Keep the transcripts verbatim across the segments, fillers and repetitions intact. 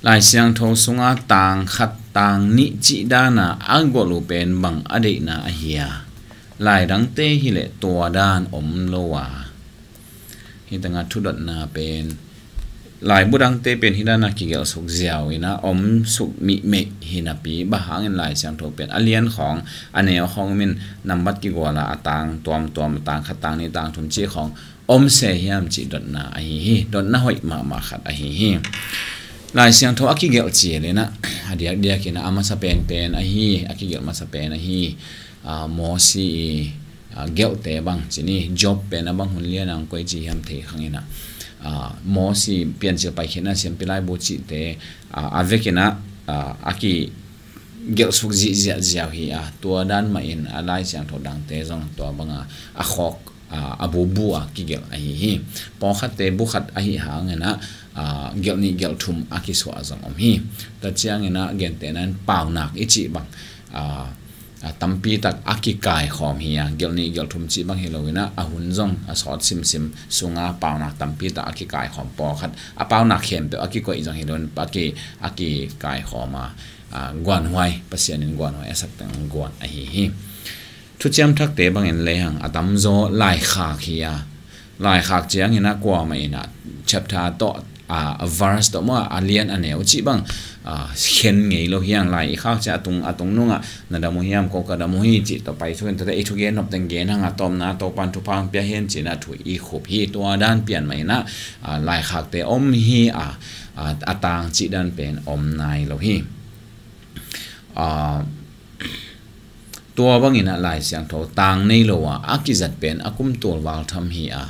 Lai Siangtho sunga tang khat tang nih cih dana a golh uh pen bang a deihna ahi a, lai dangte hileh tua dan om lo a. Hih tengah thudotna pen laibu dangte pen hih dana kigelh suk ziau ina om suk mihmeih hi napi, bang hangin Lai Siangtho pen a lian khawng a neu khawng min nambat kiguala a tang tuamtuam, a tang khat tang nih tang thum cih khawng om se hiam cih dotna ahi hi. Dotna hoih mahmah khat ahi hi. Lai Siangtho a kigelh cil ina a diakdiak ina a masa penpen ahi, a kigelh masa pen ahi. Mosi i gelhte bang ci ni, Job pen a bang hun lian ang koi ci hiam thei khang ina, Mosi Piancil Paikhiatna, Siampi Laibu cihte a vek ina a kigelh suk zihziah ziau hi a, tua dan mahin a Lai Siangtho dangte zong tua banga a khawk a bubu a kigelh ahi hi. Pawlkhatte bu khat ahi hang ina gelh nih gelh thum a kisuah zong om hi. Tua ciang ina gentehna in paunak i cih bang a tampi tak a kikaikhawm hi a, gelh nih gelh thum cih bang hi lo ina a hun zong a sawt simsim sunga paunak tampi tak a kikaikhawm, pawlkhat a paunak khempeuh a kikoih zong hi lo in a kikaikhawm a, guanhuai, Pasian in guanhuai a sak teng guan ahi hi. Thuciam Thakte bangin lehang a tamzaw laikhak hi a, laikhak ciang ina kuamah ina chapter tawh a verse tawh maw, a lian a neu cih bang khen ngei lo hi hang. Lai i khak ciang a tung, a tung nungah na dam uh hiam, ko ka dam uh hi cih tawh pai thukin, tuate i thugen nop teng gen hang a, tawpna Topan thupha pia hen cih ina thu i khup hi. Tua dan pian mah ina laikhakte om hi a, a tang cih dan pen om nai lo hi. Tua bangin a Lai Siangtho tang nei lo a a kizat pen a kum tul val tham hi a,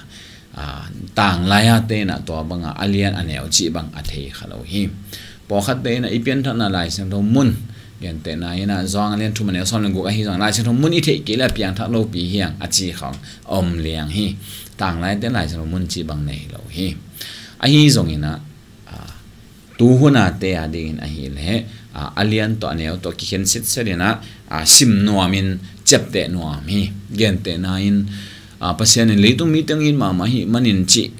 tang lai a te ina tua banga a lian a neu cih bang a thei kha lo hi. Pawlkhatte ina i pianthakna Lai Siangtho mun, gentehna ina Johan a lian thum a neu sawm le guk ahi zong Lai Siangtho mun i theih kei le a piangthak lopi hi hang a ci khawng om liang hi. Tang lai te Lai Siangtho mun cih bang nei lo hi. Ahi zong ina tu hun a te a dingin ahileh a lian tawh a neu tawh kikhen sitset ina sim nuamin ciapteh nuam hi. Gentehna in Pasian in leitung mite hong it mahmah hi manin cih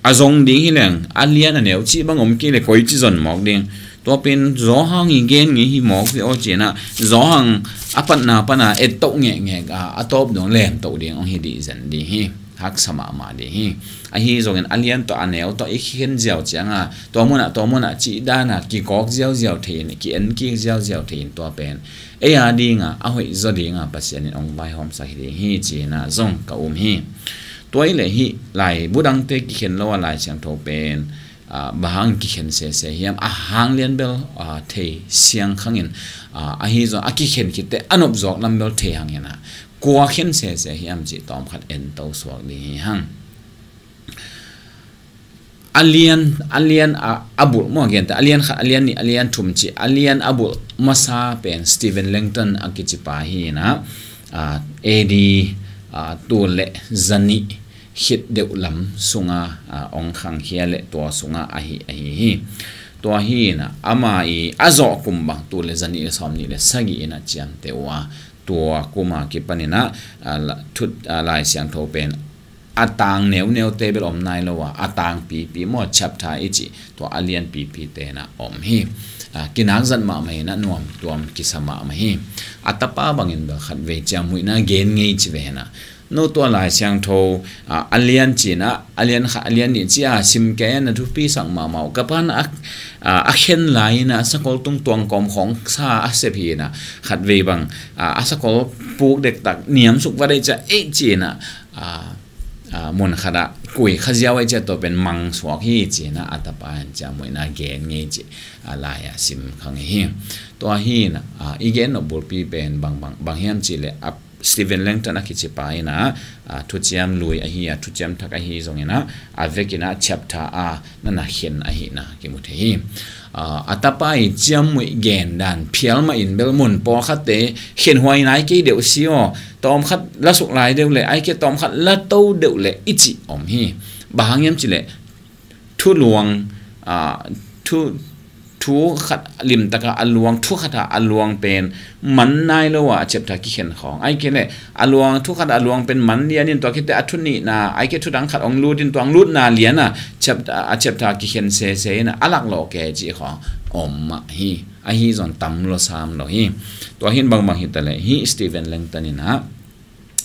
a zong ding hi leng a lian a neu cih bang om kei le koi ci zon mawk ding. Tua pen Johan i gen ngei hi mawk ve aw ci ina Johan a patna pana ettoh ngekngek a, a tawp dong lemtoh ding hong hi dih zen ding hi. Haksa mahmah ding hi. Ahi zongin a lian tawh a neu tawh i khen ziau cianga tua munah tua munah cih dana kikawk ziauziau thei in, ki-en kik ziauziau thei in tua pen ei a dinga a hoih zaw dinga Pasian in hong vaihawmsak hi ding hi ci ina zong ka um hi. Tua i leh hih laibu dangte kikhen lo a Lai Siangtho pen bang hang kikhen sese hiam, a hang lian bel thei siang khangin, ahi zong a kikhen khitte a nopzuak lam bel thei hang ina kua khen sese hiam cih tawmkhat ento suak ding hi hang. A lian, a lian a, a bulh maw, genteh a lian khat, a lian nih, a lian thum cih a lian a bulh masa pen Stephen Langton a kicipa hi ina, A D tul le zanih khit deuh lam sunga hong khangkhia le tua sunga ahi, ahi hi. Tua hi ina ama i a zawh kum bang tul le zanih le sawmnih le sagih ina ciamteh uh a, tua kuma kipan ina Lai Siangtho pen a tang neuneute bel om nai lo a, a tang pipi maw, chapter i cih tua a lian pipi te ina om hi. Kinak zat mahmah ina nuam tuam kisa mahmah hi. A tapa bangin bel khatvei ciammuihna gen ngei ci ve ina, no tua Lai Siangtho a lian ci ina, a lian khat, a lian nih ci a sim kei a na thupi sak mahmah uh. Ka pan a, a khen lai ina sakol tung tuang kawm khawng sa a sep hi ina, khatvei bang a sakol puk dektak niamsuk va dei ca ei ci ina, mun khatah kui kha ziau ei cia tua pen mang suak hi ci ina a tapa in ciammuihna gen ngei ci a lai a sim kha ngei hi. Tua hi ina i gen nop bulpi pen bang, bang, bang hiam cih leh a Stephen Langton a kicipa ina thuciam lui ahi a, thuciam thak ahi zong ina a vek ina chapter a nana khen ahihna kimu thei hi. A tapa i ciammuih gen dan phial mah in bel mun pawlkhatte khenhuai nai kei deuh si aw, tawmkhat la suk lai deuh le, ai kei tawmkhat la to deuh le i cih om hi. Bang hang hiam cih leh thu luang, thu thu khat limtaka a luang, thu khatah a luang pen man nai lo a, a chapter kikhen khawng. Ai kei le a luang, thu khatah a luang pen man lian in tua khit teh a thu nihna, ai kei thu dang khat hong lut in tua hong lutna lian a chapter, a chapter kikhen sese ina a lak lawh kei cih khawng om mah hi. Ahi zong tam lo sam lo hi. Tua hin bangbang hi taleh hi Stephen Langton in ah,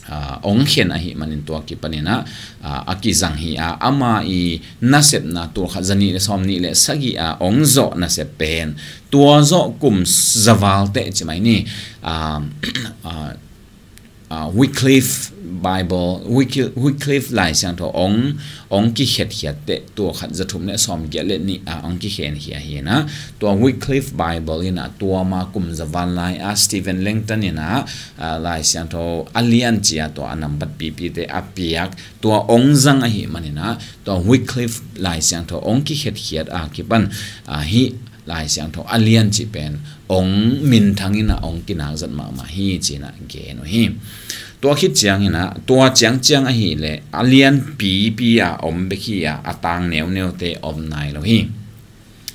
ah, ong khen ahi manin tua kipanin ah, ah, a kizang hi a, ama i nasepna tul khat za nih le sawm nih le sagih a ong zawh nasep pen tua zawh kum za val teh ci mai ni. Ah, ah, ah, Wycliffe Bible, Wycliffe, Wycliffe Lai Siangtho ong, ong kikhetkhiat teh tul khat za thum le sawm giat le nih a ong kikhen hi ahi na. Tua Wycliffe Bible in ah tua ma kum za val lai a Stephen Langton in ah, ah, Lai Siangtho a lian ci a tua a nambat pipi te a piak tua ong zang ahi manin ah tua Wycliffe Lai Siangtho ong kikhetkhiat a kipan, ah, hi Lai Siangtho a lian ci pen ong minthang in ah ong kinak zat mahmah hi ci-in ah gen uh hi. Tua khit ciangin ah tua ciangciang ahih leh a lian pipi a om bek hi a, a tang neuneute om nai lo hi.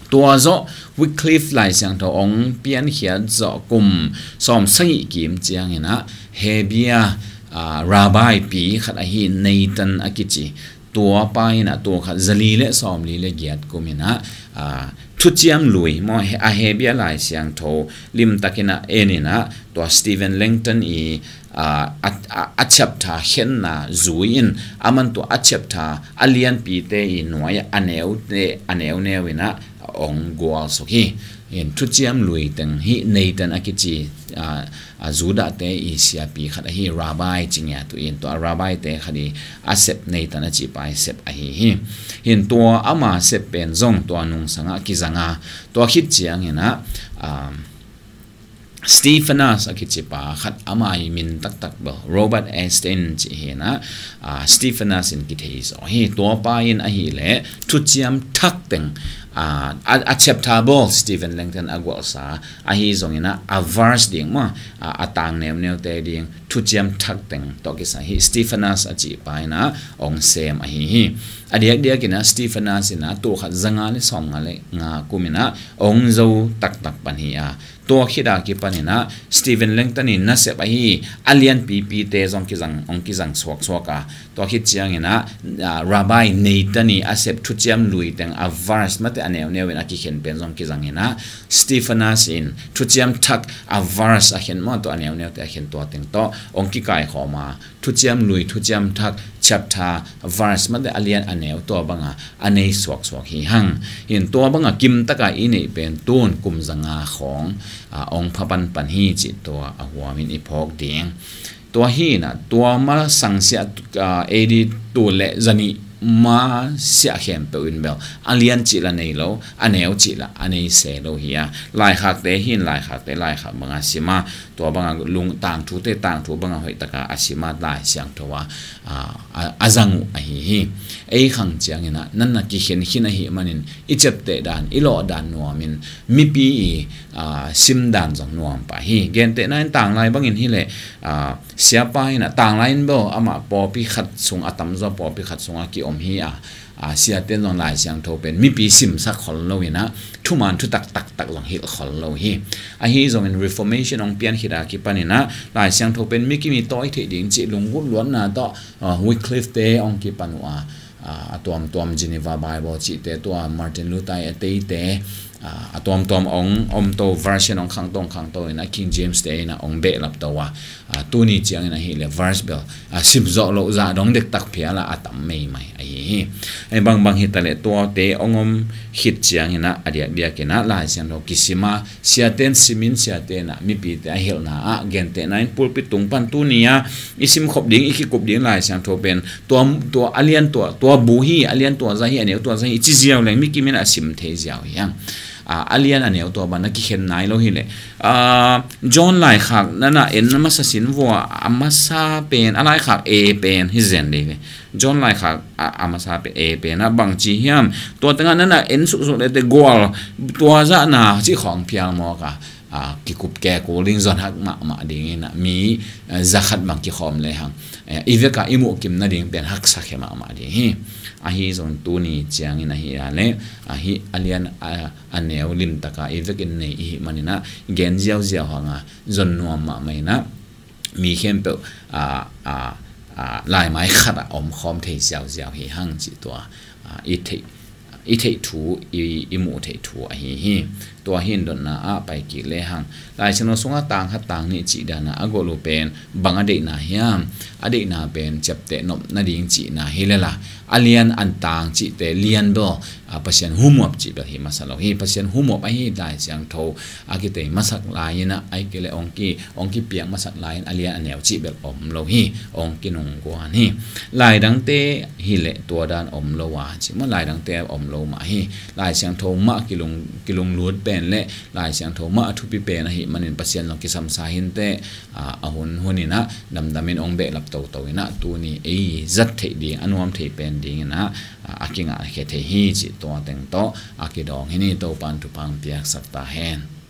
Tua zawh Wycliffe Lai Siangtho ong piankhiat zawh kum sawm sagih kim ciangin ah Hebia, ah, Rabbi pi khat ahi Nathan a kici tua pa in ah tul khat za li le sawm li le giat kum in ah, ah, Thuciam Lui maw, a Hebia Lai Siangtho limtakin ah en in ah tua Stephen Langton i, ah, a, a, a chapter khenna zui in aman tua a chapter a lianpite i nuai a neute a neuneu in ah ong gualsuk hi. In Thuciam Lui teng hi Nathan a kici, ah, a Judahte i siapi khat ahi Rabbi ci ngiat uh in tua Rabbi te khat i a sep Nathan a ci pa i sep ahi hi. Hin tua ama sep pen zong tua nungsang ah kizang a tua khit ciangin ah, um, Stephanus a kici pa khat ama i min taktak bel Robert Estienne ci hi na, ah, Stephanus in kithei zaw hi. Tua pa in ahih leh Thuciam Thak teng, ah, a, a chapter bel Stephen Langton a gualsa ahi zongin ah a verse ding maw, ah, a tang neuneute ding Thuciam Thak teng tawh kisai hi Stephanus a ci pa in ah ong sem ahi hi. A diakdiak in ah Stephanus in ah tul khat za nga le sawm nga le nga kum in ah ong zo taktak pan hi a, tua khit a kipan in ah Stephen Langton in nasep ahi a lianpipite zong kizang, ong kizang suaksuak a, tua khit ciangin ah, ah, Rabbi Nathan i a sep Thuciam Lui teng a verse mate a neuneu in a kikhen pen zong kizang in ah Stephanus in Thuciam Thak a verse a khen maw, tua a neuneute a khen tua teng tawh ong kikaikhawm a, Thuciam Lui, Thuciam Thak, chapter, verse mate a lian a neu tua banga a nei suaksuak hi hang. Hin tua banga kimtaka i neih pen tun kum za nga khawng, ah, ong pha panpan hi cih tua a huamin i phawk ding. Tua hi na, tua ma sangsiah, ah, A D tul le za nih ma siah khempeuh in bel a lian cih la nei lo, a neu cih la a nei se lo hi a. Laikhakte hin laikhakte laikhak banga sim a, tua banga lung tangthute tangthu banga hoihtaka a sim a, Lai Siangtho a, a, a, a zang uh ahi hi. Ei khang ciangin ah nan na kikhen khin ahi manin i ciapteh dan, i lawh dan nuamin mipi i, a, sim dan zong nuam pah hi. Gentehna in tanglai bangin hi leh, a, siapa in ah tanglai in bel amah pawlpi khat sung a tamzaw pawlpi khat sungah kiom hi a, a, siate in zong Lai Siangtho pen mipi simsak khol lo in ah thuman thutak taktak zong hilh khol lo hi. Ahi zongin Reformation ong pian khit a kipan in ah Lai Siangtho pen mi kim i tawi theih ding cih lunggulh luatna tawh, a, Wycliffe te ong kipan uh a, a, a tuamtuam Geneva Bible cihte tua Martin Luther a teite, a, a tuamtuam ong omto version ong khangto ong khangto in ah King James te in ah ong behlap to a, a, tuni ciangin ahi leh verse bel, a, sim zawh loh zah dong dektak phial a a tam meimai ahi hi. Ahi bangbang hi taleh tuate ong om khit ciangin ah a diakdiak in ah Lai Siangtho kisim a, siaten simin siaten ah mipite a hilhna ah gentehna in pulpit tung pan tuni a i simkhop ding i kikup ding Lai Siangtho pen tua, tua a lian tua, tua bu hi, a lian tua za hi, a neu tua za hi i ci ziau leng mi kim in a sim thei ziau hi hang. A, a lian a neu tua bang na kikhen nai lo hi leh, a, John Laikhak nana en masa sin vua a masa pen a Laikhak A pen hi zen dih hi. John Laikhak a, a masa pen A pen a bangci hiam, tua tengah nana en suksuk leh te gual tua zahna cih khawng phial mawk a, a, kikup kekul ding zon hak mahmah ding in ah mi, a, za khat bang kikhawm lehang, e, i veka i muhkim nading pen haksa khe mahmah ding hi. Ahi zong tuni ciangin ahi a leh, ahi a lian a, a neu limtaka i vekin nei i hih manin ah gen ziauziau hang a zon nuam mahmah in ah mi khempeuh, a, a, a, laimai khat ah omkhawm thei ziauziau hi hang cih tua, a, i theih, i theih thu, i, i muh theih thu ahi hi. Tua hi in dotna ah pai kik lehang, Lai Siangtho sungah tang khat tang nih cih dan ah a golh uh pen bang a deihna hiam? A deihna pen ciapteh nop nading cihna hi lel a, a lian an tang cihte lian bel, a, Pasian humuap cih bel hi masa lo hi. Pasian humuap ahi Lai Siangtho a kitei masak lai-in ah, ahih kei leh hong ki, hong kipiak masak lai-in a lian a neu cih bel om lo hi. Hong kinungguan hi. Laidangte hi leh tua dan om lo a, cih maw, laidangte om lo mah hi. Lai Siangtho mah kilung, kilunglut pen leh Lai Siangtho mah a thupi pen ahih manin Pasian zong kisamsa hi inteh, a, a hun hun in ah damdamin hong behlap toto in ah tuni ei zat theih ding, a nuam thei pen dingin ah, a, a kingahkhia thei hi cih tua teng tawh a kidawng hi ni. Topa'n thupha hong piaksak ta hen.